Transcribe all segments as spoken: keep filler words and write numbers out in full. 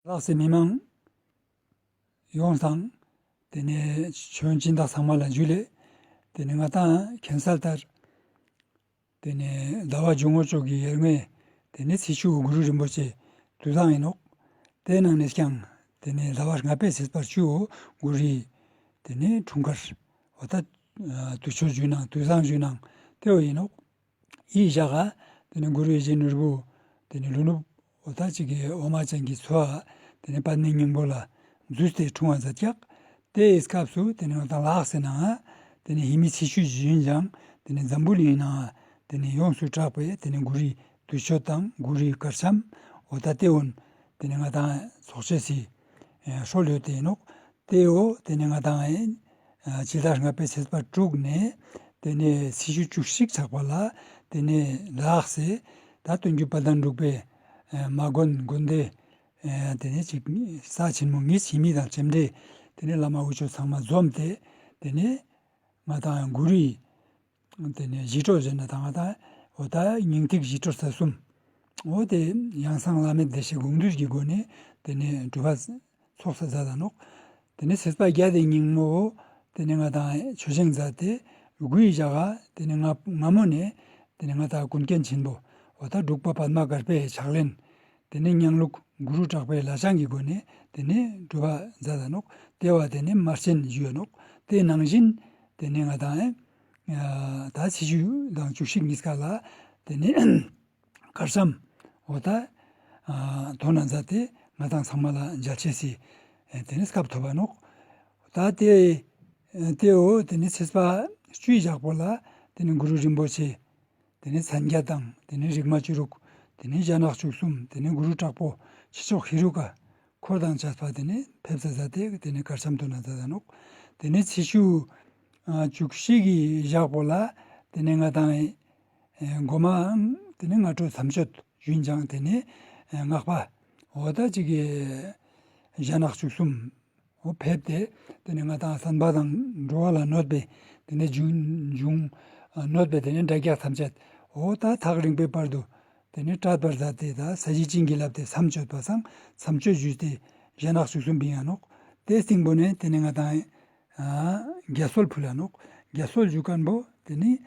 ལགས་སེ་མི་མང་ཡོངས་དང་། ཏེ་ནེ་ཆོས་སྦྱིན་བདག་ཚང་མ་ལ་ཇུ་ལེ། ཏེ་ནེ་ང་དང་མཁྱེན་གསལ་ལྟར། ཏེ་ནེ་ཟླ་བ་འཇུག་ངོ་ཅོག་གི་ཡར་ངོའི་ཏེ་ནེ་ཚེས་བཅུ་གུ་རུ་རིན་པོ་ཆེ་དུས་བཟང་ཨིན་ནོག། ཏེ་ནང་ནེ་ཀྱང་ཏེ་ནེ་ཟླ་བ་ལྔ་པའི་ཚེས་པ་བཅུ་བོ་གུ་རུའི་ཏེ་ནེ་འཁྲུངས་སྐར་འོ་ད་དུས་མཆོད་ཇུ་ནང་དུས་བཟང་ཇུ་ནང་ཏེ་བོ་ཨིན་ནོག། འི་ཞག་ག་ཏེ་ནེ་གུ་རུ་ཡིད་བཞིན་ནོར་བུ་ཏེ་ནེ་ལྷོ་ནུབ་འོ་ད་ཅིག་གི་འོ་མ་ཅན་གྱི་མཚོ་ཨ་ཏེ་ནེ་པདྨའི་སྙིང་པོ་ལ་འཛུལ་ཏེ་འཁྲུངས་པ་མཛད་ཀྱག། ཏེའི་སྐབས་སུ་ཏེ་ནེ་ང་དང་ལགས་སེ་ནང་ཏེ་ནེ་ཧེ་མའི་ཚེས་བཅུ་ཞུ་ཨིན་ཀྱང་ཏེ་ནེ་འཛམ་བུ་གླིང་ནང་ཏེ་ནེ་ཡོངས་སུ་གྲགས་པའི་ཏེ་ནེ་གུ་རུའི་དུས་མཆོད་དང་གུ་རུའི་གར་འཆམ་འོ་ད་ཏེ་བོ་ཏེ་ནེ་ང་དང་ཚོགས་ཆེས་སི་ཨེ་སྲོལ་ཡོད་དེ་ཨིན་ནོག། ཏེ་བོ་ཏེ་ནེ་ང་དང་ཨེ་ཕྱི་ཟླ་ལྔ་པའི་ཚེས་པ་དྲུག་ནེ་ཏེ་ནེ་ཚེས་བཅུ་བཅུ་གཅིག་ཆགས་པ་ལ་ཏེ་ནེ་ལགས་སེ་ད་སྟོན་རྒྱུ་དཔལ་ལྡན་འབྲུག་པའི་ཨེ་མ་དགོན་དགོན་སྡེ་ཨེ་ཏེ་ནེ་ཅིག་ས་ཆེན་མོ་ཉིས་ཧེ་མི་དང་ལྕེ་འབྲེལ་ཏེ་ནེ་བླ་མ་དབུ་ཆོས་ཚང་མ་འཛོམས་ཏེ་ཏེ་ནེ་ང་དང་གུ་རུའི་ཏེ་ནེ་ཞི་ཁྲོ་ཟེར་ན་ད་ང་དང་འོ་ད་སྙིང་ཐིག་ཞི་ཁྲོ་རྩ་གསུམ་འོ་ཏེ་ཡང་གསང་བླ་མེད་བདེ་གཤེགས་དགོངས་འདུས་ཀྱི་སྒོ་ནེ་ཏེ་ནེ་སྒྲུབ་པ་ཚོགས་ས་མཛད་ད་ནོག། ཏེ་ནེ་ཚེས་པ་བརྒྱད་དེ་ཉིན་མོ་ཏེ་ནེ་ང་དང་མཆོད་བཤམས་མཛད་དེ་དགུའི་ཞག་ག་ཏེ་ནེ་སྔ་སྔ་མོ་ནེ་ཏེ་ནེ་ང་དང་ཀུན་མཁྱེན་ཆེན་པོ་འོ་ད་འབྲུག་པ་པདྨ་དཀར་པོའི་ཕྱག་ལེན་ཏེ་ནེ་སྙན་ལུགས་གུ་རུ་གྲགས་པའི་ལྷ་བྱང་གི་སྒོ་ནེ་ཏེ་ནེ་སྒྲུབ་པ་མཛད་ད་ནོག། ཏེ་བོ་ཏེ་ནེ་མར་ཆེན་ཞུའ་ནོག། ཏེ་ནང་བཞིན་ཏེ་ནེ་ང་དང་ཨེ་ད་ཚེས་བཅུ་དང་བཅུ་གཅིག་ཉིས་ཀ་ལ་ཏེ་ནེ་གར་འཆམ་འོ་ད་ཨ་དོན་ན་མཛད་དེ་ང་དང་ཚང་མ་ལ་མཇལ་ཆེས་སི་ཨེ་ཏེ་ནེ་སྐབས་ཐོབ་པ་ནོག། ད་ཏེ་ཨེ་ཏེ་བོ་ཏེ་ནེ་ཚེས་པ་བཅུའི་ཞག་པོ་ལ་ཏེ་ནེ་གུ་རུ་རིན་པོ་ཆེ་ཏེ་ནེ་མཚན་བརྒྱད་དང་ཏེ་ནེ་རིག་མ་བཅུ་དྲུག། ཏེ་ནེ་ཞྭ་ནག་བཅུ་གསུམ། ཏེ་ནེ་གུ་རུ་དྲག་པོ་ཆོས་མཆོག་ཧེ་རུ་ཀ་འཁོར་དང་བཅས་པ་ཏེ་ནེ་ཕེབས་ས་མཛད་དེ་ཏེ་ནེ་གར་འཆམ་དོན་ན་མཛད་ད་ནོག། ཏེ་ནེ་ཚེས་བཅུ་ཨ་བཅུ་གཅིག་གི་ཞག་པོ་ལ་ཏེ་ནེ་ང་དང་ཨེ་གོ་མའང་ཏེ་ནེ་སྔ་དྲོ་མཚམས་གཅོད་ཞུ་ཨིན་ཀྱང་ཏེ་ནེ་ཨེ་སྔགས་པ་འོ་ད་ཅིག་གི་ཞྭ་ནག་བཅུ་གསུམ་འོ་ཕེབས་ཏེ་ཏེ་ནེ་ང་དང་བསྟན་པ་དང་འགྲོ་བ་ལ་གནོད་པའི་ཏེ་ནེ་འབྱུང་འབྱུང་གནོད་པའི་ཏེ་ནེ་དགྲ་བགེགས་ཐམས་ཅད་འོ་ད་ཐག་རིང་པོའི་བར་དུ་ཏེ་ནེ་བྲལ་བར་མཛད་དེ་ད་ས་གཞི་བྱིན་གྱིས་བརླབས་ཏེ་མཚམས་གཅོད་པ་སང་མཚམས་གཅོད་ཞུས་ཏེ་ཞྭ་ནག་བཅུ་གསུམ་བིང་ང་ནོག། ཏེ་སྟིང་པོ་ནེ་ཏེ་ནེ་ང་དང་ཨ་རྒྱ་གསོལ་ཕུལ་ལ་ནོག། རྒྱ་གསོལ་ཞུ་ཁན་བོ་ཏེ་ནེ་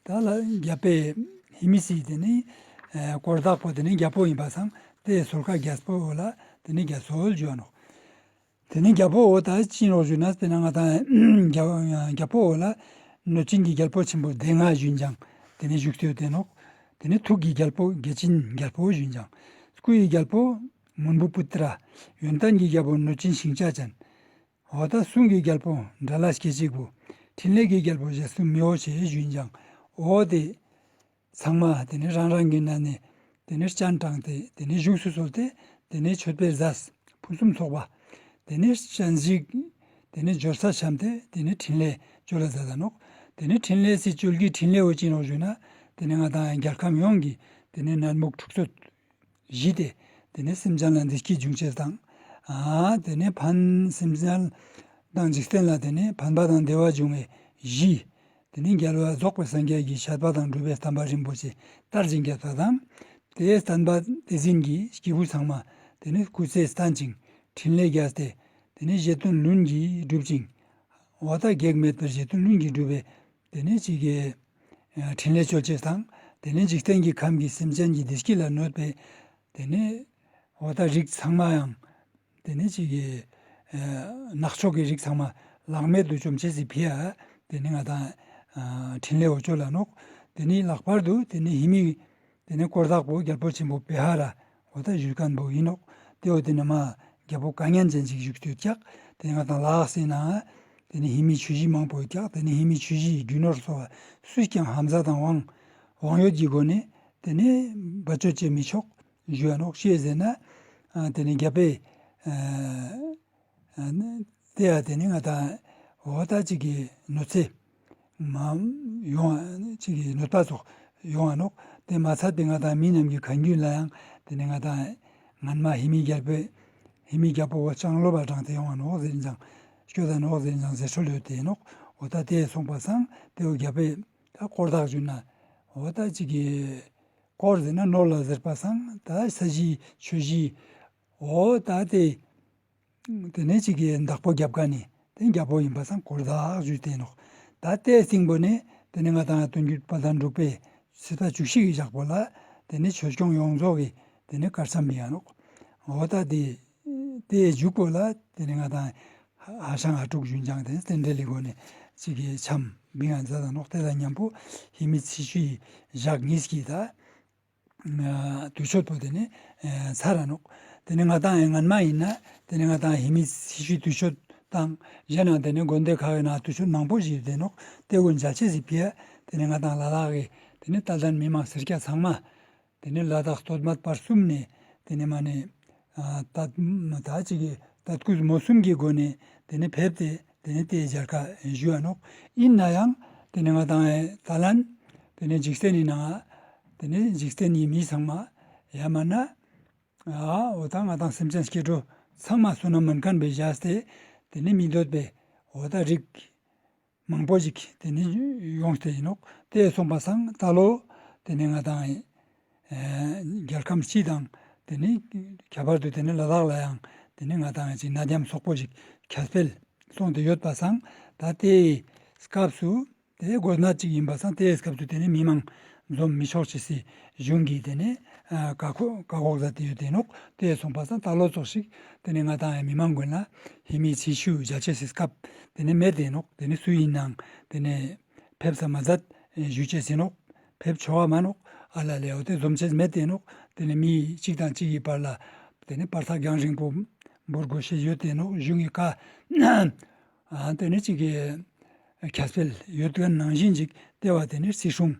ད་ལ་རྒྱལ་པོའི་ཧེ་མི་སི་ཏེ་ནེ་ཨ་དཀོར་བདག་པོ་ཏེ་ནེ་རྒྱལ་པོ་ཨིན་པ་སང་ཏེ་གསོལ་ཁ་རྒྱལ་པོ་ལ་ཏེ་ནེ་རྒྱ་གསོལ་ཞུའ་ནོག། ཏེ་ནེ་རྒྱལ་པོ་འོ་ད་ཅི་ནོག་ཞུ་ན་ཏེ་ནེ་ང་དང་རྒྱལ་རྒྱལ་པོ་འོ་ལ་གནོད་སྦྱིན་གྱི་རྒྱལ་པོ་ཆེན་པོ་སྡེ་ལྔ་ཞུ་ཨིན་ཀྱང་ཏེ་ནེ་བཞུགས་ཏེ་ཡོད་དེ་ནོག། ཏེ་ནེ་ཐུགས་ཀྱི་རྒྱལ་པོ་བརྒྱ་བྱིན་རྒྱལ་པོ་ཞུ་ཨིན་ཀྱང་སྐུ་ཡི་རྒྱལ་པོ་མོན་བུ་པུ་ཏྲ། ཡོན་ཏན་གྱི་རྒྱལ་པོ་གནོད་སྦྱིན་ཤིང་བྱ་ཅན། འོ་ད་གསུང་གི་རྒྱལ་པོ་དགྲ་ལྷ་སྐྱེས་གཅིག་པུ། འཕྲིན་ལས་ཀྱི་རྒྱལ་པོ་ཞེ་སུ་མི་འོ་ཆེ་ཞུ་ཨིན་ཀྱང་འོ་ཏེ་ཚང་མ་ཏེ་ནེ་རང་རང་གི་ནང་ནེ་ཏེ་ནེ་སྤྱན་དྲངས་ཏེ་ཏེ་ནེ་བཞུགས་སུ་གསོལ་ཏེ་ཏེ་ནེ་མཆོད་པའི་རྫས་ཕུན་སུམ་ཚོགས་པ་ཏེ་ནེ་སྤྱན་གཟིགས་ཏེ་ནེ་འབྱོར་ས་བཤམས་ཏེ་ཏེ་ནེ་འཕྲིན་ལས་བཅོལ་ལ་མཛད་ད་ནོག། ཏེ་ནེ་འཕྲིན་ལས་སི་བཅོལ་གྱི་འཕྲིན་ལས་འོ་ཅི་ནོག་ཞུ་ན་ཏེ་ནེ་ང་དང་རྒྱལ་ཁམས་ཡོངས་ཀྱི་ཏེ་ནེ་ནད་མུག་འཁྲུག་རྩོད་ཞི་སྟེ་ཏེ་ནེ་སེམས་ཅན་ལ་བདེ་སྐྱིད་འབྱུང་ཅེས་དང་ཨ་ཏེ་ནེ་ཕན་སེམས་ཅན་དང་འཇིག་རྟེན་ལ་ཏེ་ནེ་ཕན་པ་དང་བདེ་བ་འབྱུང་བའི་གཞི། ཏེ་ནེ་རྒྱལ་བ་རྫོགས་པའི་སངས་རྒྱས་ཀྱི་བཤད་པ་དང་སྒྲུབ་པའི་བསྟན་པ་རིན་པོ་ཆེ་དར་ཞིང་རྒྱས་པ་དང་། ཏེ་བསྟན་པ་དེ་བཞིན་གྱི་སྐྱེས་བུ་ཚང་མ་ཏེ་ནེ་སྐུ་ཚེ་བརྟན་ཅིང་འཕྲིན་ལས་རྒྱས་ཏེ་ཏེ་ནེ་བཞེད་དོན་ལྷུན་གྱིས་འགྲུབ་ཅིང་འོ་ད་གེགས་མེད་པར་བཞེད་དོན་ལྷུན་གྱིས་འགྲུབ་པའི་ཏེ་ནེ་ཅིག་གི་ཨ་འཕྲིན་ལས་བཅོལ་ཅེས་དང་ཏེ་ནེ་འཇིག་རྟེན་གྱི་ཁམས་ཀྱི་སེམས་ཅན་གྱི་བདེ་སྐྱིད་ལ་གནོད་པའི་ཏེ་ནེ་འོ་ད་རིགས་ཚང་མ་ཡང་ཏེ་ནེ་ཅིག་གི་ཨ་ནག་ཕྱོགས་ཀྱི་རིགས་ཚང་མ་ལག་མེད་དུ་བཅོམ་ཅེས་སི་ཕི་ཡ་ཏེ་ནེ་ང་དང་ཨ་འཕྲིན་ལས་འོ་བཅོལ་ལ་ནོག། ཏེ་ནེ་ལྷག་པར་དུ་ཏེ་ནེ་ཧེ་མི་ཏེ་ནེ་དཀོར་བདག་པོ་རྒྱལ་པོ་ཆེན་པོ་པེ་ཧ་ར་འོ་ད་བཞུགས་ཁན་བོ་ཨིན་ནོག། ཏེ་འོ་ཏེ་ནེ་མ་རྒྱལ་པོ་བཀའ་ཉན་ཅན་ཅིག་བཞུགས་ཏེ་ཡོད་ཀྱག། ཏེ་ནེ་ང་དང་ལགས་སེ་ན་ཏེ་ནེ་ཧེ་མི་ཆོས་གཞིས་མང་པོ་ཡོད་ཀྱག། ཏེ་ནེ་ཧེ་མི་ཆོས་གཞིས་རྒྱུ་ནོར་སོགས་སུས་ཀྱང་ཧམ་ཟ་དང་དབང་དབང་ཡོད་ཀྱི་སྒོ་ནེ་ཏེ་ནེ་བ་ཅོ་ཅེས་མི་ཆོག་ཞུའ་ནོག། ཅིའ་ཟེར་ན་ཨ་ཏེ་ནེ་རྒྱལ་པོའི་ཨ་ཨ་ནི་ཏེ་ཡ་ཏེ་ནེ་ང་དང་འོ་ད་ཅིག་གི་གནོད་འཚེ་མ་ཡོང་ང་ཅིག་གི་གནོད་པ་ཙོགས་ཡོང་ང་ནོག། ཏེ་མ་ཚད་པའི་ང་དང་མི་རྣམས་ཀྱི་ཁ་རྒྱུན་ལ་ཡང་ཏེ་ནེ་ང་དང་སྔན་མ་ཧེ་མི་རྒྱལ་པོ་ཧེ་མི་རྒྱལ་པོ་བོ་ལྕང་ལོ་བ་དྲངས་ཏེ་ཡོང་ང་ནོག་ཟེར་ཨིན་ཀྱང་སྐྱོད་ད་ནོག་ཟེར་ཨིན་ཀྱང་ཟེར་སྲོལ་ཡོད་དེ་ནོག། འོ་ད་ཏེ་སོང་པ་སང་ཏེ་འོ་རྒྱལ་པོའི་ད་དཀོར་བདག་ཞུ་ན་འོ་ད་ཅིག་གི་དཀོར་ཟེར་ན་ནོར་ལ་ཟེར་པ་སང་ད་ས་གཞི་ཆོས་གཞི་ འོ་ད་དེ་དེ་ནས་ཅིག་གི་བདག་པོ་རྒྱབ་ཀ་ནི་དེ་རྒྱལ་པོ་ཡིན་པ་སང་གོ་བདག་ཞུས་ཏེ་ནོག། ད་དེའི་སྟེང་པོ་ནས་དེ་ནས་ང་དང་དོན་བརྒྱུད་དཔལ་ལྡན་འབྲུག་པའི་ཚེས་པ་བཅུ་བཞི་གི་ཞག་པོ་ལ་དེ་ནས་ཆོས་སྐྱོང་ཡོངས་རྫོགས་ཀྱི་དེ་ནས་བཀའ་ཆེམས་ཡིན་ཡ་ནོག། འོ་ད་དེ་དེའི་མཇུག་པོ་ལ་དེ་ནས་ང་དང་ཧ་ཤང་ཧ་དྲུག་ཞུན་ཅང་དེ་རྟེན་འབྲེལ་ལི་སྒོ་ནས་ཅིག་གི་འཆམ་བིང་ང་མཛད་ད་ནོག། དེ་དང་མཉམ་པོ་ཧེ་མི་ཚེས་བཅུའི་ཞག་གཉིས་ཀྱི་ད་དུས་མཆོད་པོ་དེ་ནས་ཚར་ར་ནོག། དེ་ནས་ང་དང་ཡང་སྔན་མ་ཡིན་ན་དེ་ནས་ང་དང་ཧེ་མི་ཚེས་བཅུའི་དུས་མཆོད་དང་གཞན་ན་དེ་ནས་དགོན་སྡེ་ཁག་གི་ནང་དུས་མཆོད་མང་པོ་ཞིག་ཡོད་དེ་ནོག། དེ་ཀུན་མཇལ་ཅེས་སི་ཕི་ཡ་དེ་ནས་ང་དང་ལ་དྭགས་ཀྱི་དེ་ནས་དད་ལྡན་མི་མང་སེར་སྐྱ་ཚང་མ་དེ་ནས་ལ་དྭགས་སྟོད་སྨད་བར་གསུམ་ནས་དེ་ནས་མ་ནས་ད་ད་ཅིག་གི་དད་གུས་སྨོན་གསུམ་གྱི་སྒོ་ནས་དེ་ནས་ཕེབས་ཏེ་དེ་ནས་དེའི་མཇལ་ཁ་ཞུ་ཡ་ནོག། ཡིན་ན་ཡང་དེ་ནས་ང་དང་ད་ལན་དེ་ནས་འཇིག་རྟེན་ནི་ནང་དེ་ནས་འཇིག་རྟེན་ནི་མི་ཚང་མ་ཡ་མ་ན་འོ་ད་ང་དང་སེམས་ཅན་སྐྱེ་འགྲོ་ཚང་མ་བསོད་ནམས་མན་ཁན་པའི་བཞག་སྟེ་དེ་ནས་མི་འདོད་པའི་འོ་ད་རིགས་མང་པོ་ཞིག་དེ་ནི་ཡོངས་ཏེ་ཡིན་ནོག། དེ་སོང་པ་སང་ད་ལོ་དེ་ནི་ང་དང་ཨེ་རྒྱལ་ཁམས་སྤྱི་དང་དེ་ནི་ཁྱད་པར་དུ་དེ་ནི་ལ་དྭགས་ལ་ཡང་དེ་ནི་ང་དང་ཅིག་ན་རྒྱམ་སོག་པོ་ཞིག་ཁྱབ་སྤེལ་སོང་སྟེ་ཡོད་པ་སང་ད་དེའི་སྐབས་སུ་དེ་དགོས་ན་ཅིག་ཡིན་པ་སང་དེའི་སྐབས་སུ་དེ་ནི་མི་མང་འཛོམས་མི་ཆོག་ཅེས་སི་གཞུང་གིས་དེ་ནས་ཨ་བཀག་བཀག་འགོག་མཛད་དེ་ཡོད་དེ་ནོག། དེ་སོང་པ་སང་ད་ལོ་ཙོགས་ཤིག་དེ་ནས་ང་དང་ཡང་མི་མང་ཀུན་ལ་ཧེ་མི་ཚེས་བཅུ་མཇལ་ཅེས་སི་སྐབས་དེ་ནས་མེད་དེ་ནོག། དེ་ནས་སུ་ཡིན་ནའང་དེ་ནས་ཕེབས་ས་མ་མཛད་ཞུ་ཅེས་ཡིན་ནོག། ཕེབས་ཆོག་ག་མ་ནོག། ཨ་ལ་ལེ་འོ་དེ་འཛོམས་ཅེས་མེད་དེ་ནོག། དེ་ནས་མི་གཅིག་དང་གཅིག་གི་བར་ལ་དེ་ནས་བར་ཐག་རྒྱང་རིང་པོ་བོར་དགོས་ཤེས་ཡོད་དེ་ནོག། གཞུང་གི་བཀའ་ཨ་དེ་ནས་ཅིག་གི་ཁྱབ་སྤེལ་ཡོད་མཁན་ནང་བཞིན་ཅིག་དེ་བ་དེ་ནས་སྲིད་སྲུང་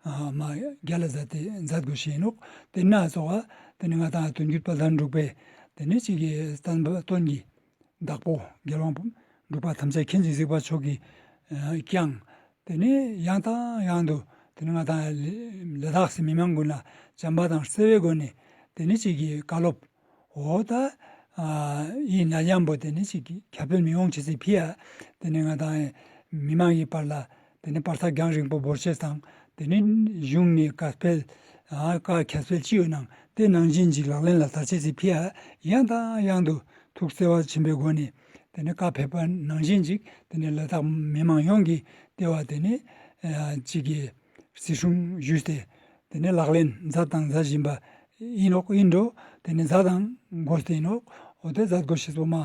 ཨ་མ་རྒྱལ་ལ་མཛད་དེ་མཛད་དགོས་ཤེས་ཡིན་ནོག། དེ་ན་ཙོགས་དེ་ནས་ང་དང་དོན་བརྒྱུད་དཔལ་ལྡན་འབྲུག་པའི་དེ་ནས་ཅིག་གི་བསྟན་པ་དོན་གྱི་བདག་པོ་རྒྱལ་དབང་འབྲུག་པ་ཐམས་ཅད་མཁྱེན་ཅིང་གཟིགས་པ་མཆོག་གིས་ཨ་ཀྱང་དེ་ནས་ཡང་དང་ཡང་དུ་དེ་ནས་ང་དང་ལ་དྭགས་སི་མི་མང་ཀུན་ལ་བྱམས་པ་དང་བརྩེ་བའི་སྒོ་ནས་དེ་ནས་ཅིག་གི་བཀའ་སློབ་འོ་ད་ཨ་ཡི་ན་ཡམ་པོ་དེ་ནས་ཅིག་གི་ཁྱབ་སྤེལ་མི་ཡོང་ཅེས་སི་ཕི་ཡ་དེ་ནས་ང་དང་མི་མང་གི་བར་ལ་དེ་ནས་བར་ཐག་རྒྱང་རིང་པོ་བོར་ཅེས་དང་དེ་ནས་གཞུང་ནས་བཀའ་སྤེལ་ཨ་བཀའ་ཁྱབ་སྤེལ་ཅི་ཡོད་ནའང་དེ་ནང་བཞིན་ཅིག་ལག་ལེན་ལ་བསྟར་ཅེས་སི་ཕི་ཡ་ཡང་དང་ཡང་དུ་ཐུགས་བརྩེ་བ་ཆེན་པོའི་སྒོ་ནས་དེ་ནས་བཀའ་ཕེབས་པ་ནང་བཞིན་ཅིག་དེ་ནས་ལ་དྭགས་མི་མང་ཡོངས་ཀྱིས་དེ་བ་དེ་ནས་ཨ་ཅིག་གི་སྲིད་སྲུང་ཞུས་ཏེ་དེ་ནས་ལག་ལེན་མཛད་དང་མཛད་བཞིན་པ་ཡིན་ནོག། ཡིན་འགྲོ། དེ་ནས་མཛད་དང་དགོས་ཏེ་ཡིན་ནོག། འོ་དེ་མཛད་དགོས་ཤེས་པོ་མ་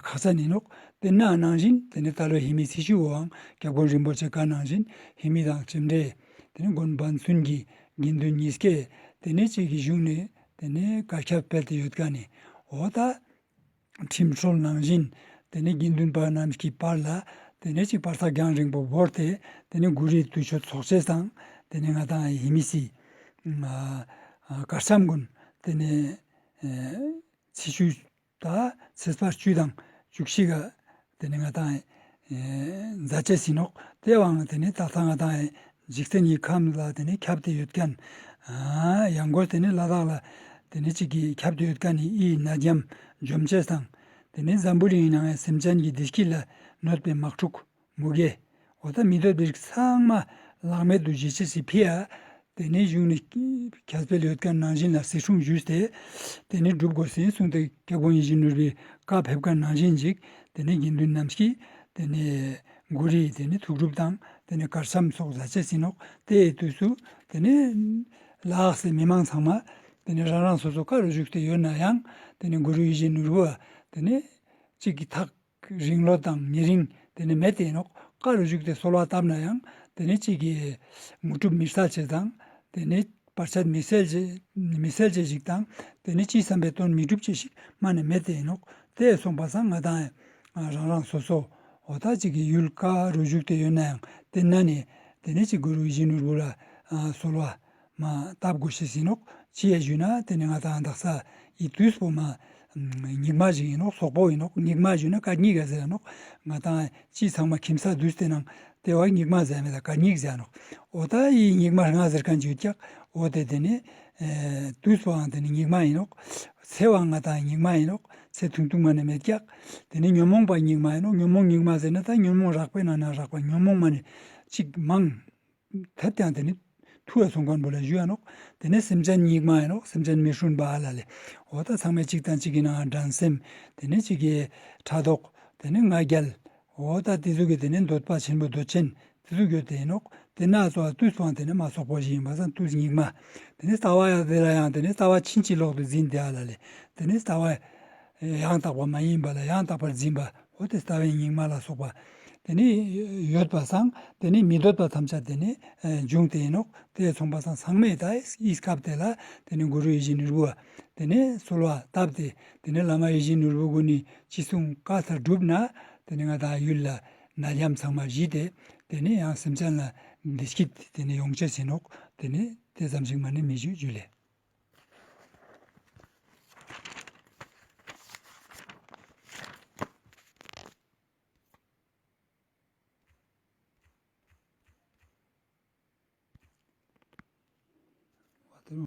ཁག་ཅན་ཡིན་ནོག། དེ་ན་ནང་བཞིན་དེ་ནས་ད་ལོ་ཧེ་མི་ཚེས་བཅུ་བོའང་སྐྱབས་མགོན་རིན་པོ་ཆེ་བཀའ་ནང་བཞིན་ཧེ་མི་དང་ལྕམ་དྲལ་དེ་ནས་དགོན་པ་ཚུན་གྱི་དགེ་འདུན་ཉིས་ཀས་དེ་ནས་ཅིག་གི་གཞུང་ནས་དེ་ནས་བཀའ་ཁྱབ་སྤེལ་ཏེ་ཡོད་མཁན་ནི་འོ་ད་ཁྲིམས་སྲོལ་ནང་བཞིན་དེ་ནས་དགེ་འདུན་པ་རྣམས་ཀྱི་བར་ལ་དེ་ནས་ཅིག་བར་ཐག་རྒྱང་རིང་པོ་བོར་ཏེ་དེ་ནས་གུ་རུའི་དུས་མཆོད་ཚོགས་ཆེན་དང་དེ་ནས་ང་དང་ཧེ་མི་སི་ཨ་ཨ་བཀའ་ཆེམས་ཀུན་དེ་ནས་ཨེ་ཚེས་བཅུ་ད་ཚེས་པ་བཅུ་དང་བཅུ་གཅིག་ག་དེ་ནས་ང་དང་ཨེ་མཛད་ཅེས་ཡིན་ནོག། དེ་བའང་དེ་ནས་ད་ལྟ་ང་དང་ཨེ་འཇིག་རྟེན་གྱི་ཁམས་ལ་དེ་ནས་ཁྱབ་སྟེ་ཡོད་མཁན། ཨ་ཡང་སྒོས་དེ་ནས་ལ་དྭགས་ལ་དེ་ནས་ཅིག་གི་ཁྱབ་སྟེ་ཡོད་མཁན་ནི་ཨི་ན་རྒྱམ་འཇོམས་ཅེས་དང་། དེ་ནས་འཛམ་བུ་གླིང་ནང་ཨེ་སེམས་ཅན་གྱི་བདེ་སྐྱིད་ལ་གནོད་པའི་དམག་འཁྲུག་མུ་གེ། འོ་ད་མི་འདོད་པའི་རིགས་ཚང་མ་བླ་མེད་དུ་བྱེད་ཅེས་སི་ཕི་ཡ། དེ་ནས་གཞུང་ནས་ཁྱབ་སྤེལ་ཡོད་མཁན་ནང་བཞིན་ལ་སྲིད་སྲུང་ཞུས་ཏེ། དེ་ནས་སྒྲུབ་དགོས་ཟིན་གསུངས་ཏེ་སྐྱབས་མགོན་ཡིད་བཞིན་ནོར་བུའི་བཀའ་ཕེབས་མཁན་ནང་བཞིན་ཅིག་དེ་ནས་དགེ་འདུན་རྣམས་ཀྱིས་དེ་ནས་གུ་རུའི་དེ་ནས་ཐུགས་སྒྲུབ་དང་དེ་ནས་གར་འཆམ་སོགས་མཛད་ཅེས་ཡིན་ནོག། དེའི་དུས་སུ་དེ་ནས་ལ་དྭགས་སི་མི་མང་ཚང་མ་དེ་ནས་རང་རང་སོ་སོ་ག་རུ་བཞུགས་ཏེ་ཡོད་ན་ཡང་དེ་ནས་གུ་རུ་ཡིད་བཞིན་ནོར་བུ་དེ་ནས་གཅིག་གི་ཐག་རིང་ལོ་དང་ཉེ་རིང་དེ་ནས་མེད་དེ་ཡིན་ནོག། ག་རུ་བཞུགས་ཏེ་གསོལ་བ་བཏབ་ན་ཡང་དེ་ནས་གཅིག་གི་དངོས་གྲུབ་མི་སལ་ཅེས་དང་དེ་ནས་བར་ཆད་མི་སེལ་ཅེས་མི་སེལ་ཅེས་ཤིག་དང་དེ་ནས་ཅི་བསམ་པའི་དོན་མི་འགྲུབ་ཅེས་ཤིག་མ་ནས་མེད་དེ་ཡིན་ནོག། དེ་སོང་པ་སང་ང་དང་རང་རང་སོ་སོ་འོ་ད་གཅིག་གི་ཡུལ་ག་རུ་བཞུགས་ཏེ་ཡོད་ན་ཡང་དེ་ན་ནས་དེ་ནས་གཅིག་གུ་རུ་ཡིད་བཞིན་ནོར་བུ་ལ་གསོལ་བ་མ་བཏབ་དགོས་ཤེས་ཡིན་ནོག། ཅི་ཡ་ཞུ་ན་དེ་ནི་ང་དང་དག་ས་ཡི་དུས་པོ་མ་སྙིགས་མ་ཞིག་ཡིན་ནོག། སོག་པོ་ཡིན་ནོག། སྙིགས་མ་ཞུ་ན་ཀ་སྙིགས་ག་ཟེར་ནོག། ང་དང་ཅི་ཚང་མ་ཁྱིམ་ས་དུས་དེ་ནང་དེ་བ་སྙིགས་མ་ཟེར་མེད་ད་ཀ་སྙིགས་ཟེར་ནོག། འོ་ད་ཡི་སྙིགས་མ་ལྔ་ཟེར་མཁན་ཅིག་ཀྱག། འོ་དེ་དེ་ནི་དུས་པོའང་དེ་ནི་སྙིགས་མ་ཡིན་ནོག། ཚེ་བའང་ང་དང་སྙིགས་མ་ཡིན་ནོག། ཚེ་ཐུང་ཐུང་མ་ནི་མེད་ཀྱག། དེ་ནི་ཉོན་མོངས་པ་སྙིགས་མ་ཡིན་ནོག། ཉོན་མོངས་སྙིགས་མ་ཟེར་ན་ད་ཉོན་མོངས་རགས་པའི་ནང་ན་རགས་པ་ཉོན་མོངས་མ་ནི་ཅིག་མང་། ཐད་ཀྱང་དེ་ནི་ ཐུ་བ་སོང་མཁན་པོ་ལ་ཞུ་ཡ་ནོག། དེ་ནས་སེམས་ཅན་སྙིགས་མ་ཡིན་ནོག། སེམས་ཅན་མི་སྲུན་པ་ལ་ལེ། འོ་ད་ཚང་མས་གཅིག་དང་གཅིག་གི་ནང་འགྲན་སེམས། དེ་ནས་གཅིག་གི་ཕྲག་དོག། དེ་ནས་ང་རྒྱལ། འོ་ད་དེ་ཚོ་གི་དེ་ནས་འདོད་པ་ཆེན་པོ་འདོད་ཆེན། དེ་ཚོ་གི་དེ་ནོག། དེ་ན་ཚོ་དུས་སུའང་དེ་ནས་མ་སོག་པོ་ཞིག་ཡིན་པ་སང་དུས་སྙིགས་མ། དེ་ནས་ལྟ་བ་ཡང་དེ་ལ་ཡང་དེ་ནས་ལྟ་བ་ཕྱིན་ཅི་ལོག་ཏུ་འཛིན་དེ་ཨ་ལ་ལེ། དེ་ནས་ལྟ་བ་ཡང་དག་པ་མ་ཡིན་པ་ལ་ཡང་དག་པར་འཛིན་པ། འོ་དེ་ལྟ་བའི་སྙིགས་མ་ལ་སོགས་པ། དེ་ནས་ཡོད་པ་སང་དེ་ནས་མི་འདོད་པ་ཐམས་ཅད་དེ་ནས་ཨ་འབྱུང་སྟེ་ཡིན་ནོག། དེ་མཚུངས་པ་སང་ཚང་མས་ད་ཨི་སྐབས་དེ་ལ་དེ་ནས་གུ་རུ་ཡིད་བཞིན་ནོར་བུ་བ་དེ་ནས་གསོལ་བ་བཏབ་སྟེ། དེ་ནས་བླ་མ་ཡིད་བཞིན་ནོར་བུ་ཀུན་ནི་ཅི་གསུང་བཀའ་ལྟར་བསྒྲུབས་ན། དེ་ནས་ང་དང་ཡུལ་ལ་ནད་ཡམས་ཚང་མ་ཞི་སྟེ། དེ་ནས་ཡང་སེམས་ཅན་ལ་བདེ་སྐྱིད་དེ་ནས་ཡོང་ཅེས་ཡིན་ནོག། དེ་ནས་དེ་ཙམ་ཞིག་མ་ནས་མི་ཞུ་ཞུ་ལེ།